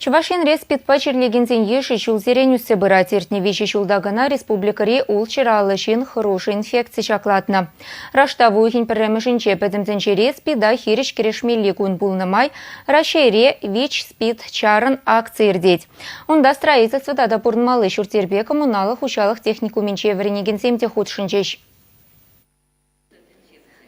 Чӑваш Енре СПИДпа чирлекенсен йышӗ ҫулсерен ӳссе пырать. Иртнӗ виҫӗ ҫулта кӑна республикӑри ултҫӑр 50 ҫын хӑрушӑ инфекци ҫаклатнӑ. Раштав уйӑхӗн пӗрремӗшӗнче пӗтӗм тӗнчере СПИДа хирӗҫ кӗрешмелли кун пулнӑ май Раҫҫейре ВИЧ-СПИД чарӑн акци иртет. Унта строительство тата пурӑнмалли ҫурт-йӗрпе коммуналлӑ хуҫалӑх техникумӗнче вӗренекенсем те хутшӑнчӗҫ.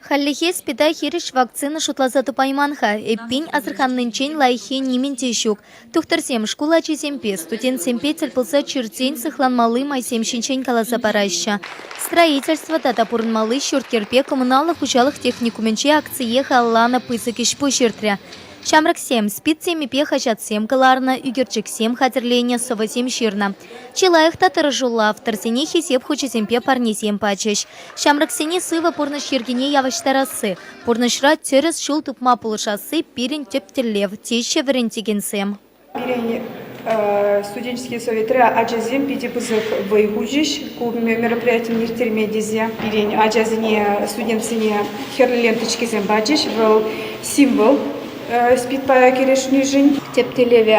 Хальлӗхе СПИДа хирӗҫ вакцина шутласа тупайман-ха. Эппин, асӑрханнинчен лайӑххи нимӗн те ҫук. Тухтӑрсем шкул ачисемпе, студентсемпе тӗл пулса чиртен сыхланмалли майсем ҫинчен каласа параҫҫӗ. Строительство тата пурӑнмалли ҫурт-йӗрпе коммуналлӑ хуҫалӑх техникумӗнче акцие халалланӑ пысӑк ӗҫ-пуҫ иртрӗ. Ҫамрӑксем СПИД темипе хаҫатсем кӑларнӑ, ӳкерчӗксем хатӗрленӗ, сӑвӑсем ҫырнӑ. Чи лайӑх та тӑрӑшуллӑ авторсене Хисеп хучӗсемпе парнесем пачӗҫ. Ҫамрӑксене сывӑ пурнӑҫ йӗркине явӑҫтарасси, пурнӑҫра тӗрӗс ҫул тупма пулӑшасси пирӗн тӗп тӗллев, теҫҫӗ вӗрентекенсем. Пирӗн студенческий советра ачасем питӗ пысӑк вӑй хучӗҫ ку мероприятине ирттерме тесе. Пирӗн ачасене, студентсене хӗрлӗ ленточкисем пачӗҫ. Вӑл символ СПИДпа кӗрешнишӗн. Тӗп тӗллевӗ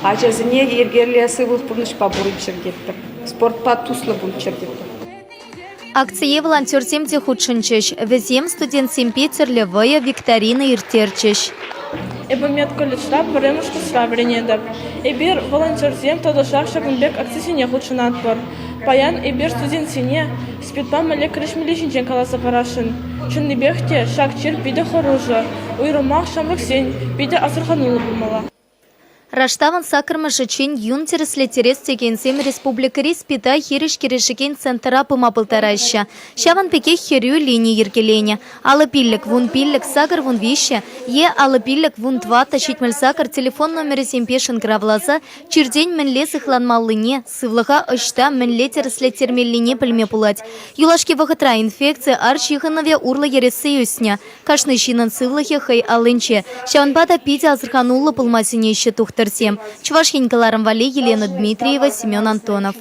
ачасене йӗркеллӗ сывлӑх пурнӑҫпа пурӑнччӑр тетпӗр, спортпа туслӑ пулччӑр тетпӗр. Акцие волонтерсем те хутшӑнчӗҫ. Вӗсем студентсемпе тӗрлӗ вӑйӑ, викторина ирттерчӗҫ. Эпӗ медколледжра пӗрремӗш курсра вӗренетӗп. Эпир, волонтерсем, тӑтӑшах ҫакӑн пек акцисене хутшӑнатпӑр. Паян эпир студентсене СПИДпа мӗнле кӗрешмелли ҫинчен каласа парасшӑн. Чӑннипех те ҫак чир питӗ хӑрушӑ. Уйрӑмах ҫамрӑксен питӗ асӑрхануллӑ пулмалла. Раштавӑн саккӑрмӗшӗччен юн тӗрӗслеттерес текенсем республикӑри СПИДа хирӗҫ кӗрешекен центра пыма пултараҫҫӗ. Ҫавӑн пекех хӗрӳ лини йӗркеленӗ. 55 15 8 13 е 55 14 78 телефон номерӗсемпе шӑнкӑравласа чиртен мӗнле сыхланмаллине, сывлӑха ӑҫта мӗнле тӗрӗслеттермеллине пӗлме пулать. Юлашки вӑхӑтра инфекци ар ҫыхӑнӑвӗ урлӑ ересси ӳснӗ. Кашни ҫыннӑн сывлӑхӗ хӑй аллинче. Ҫавӑнпа та питӗ асӑрхануллӑ пулма сӗнеҫҫӗ тухтӑрсем. Чӑваш Ен кӑларӑм валли Елена Дмитриева, Семен Антонов.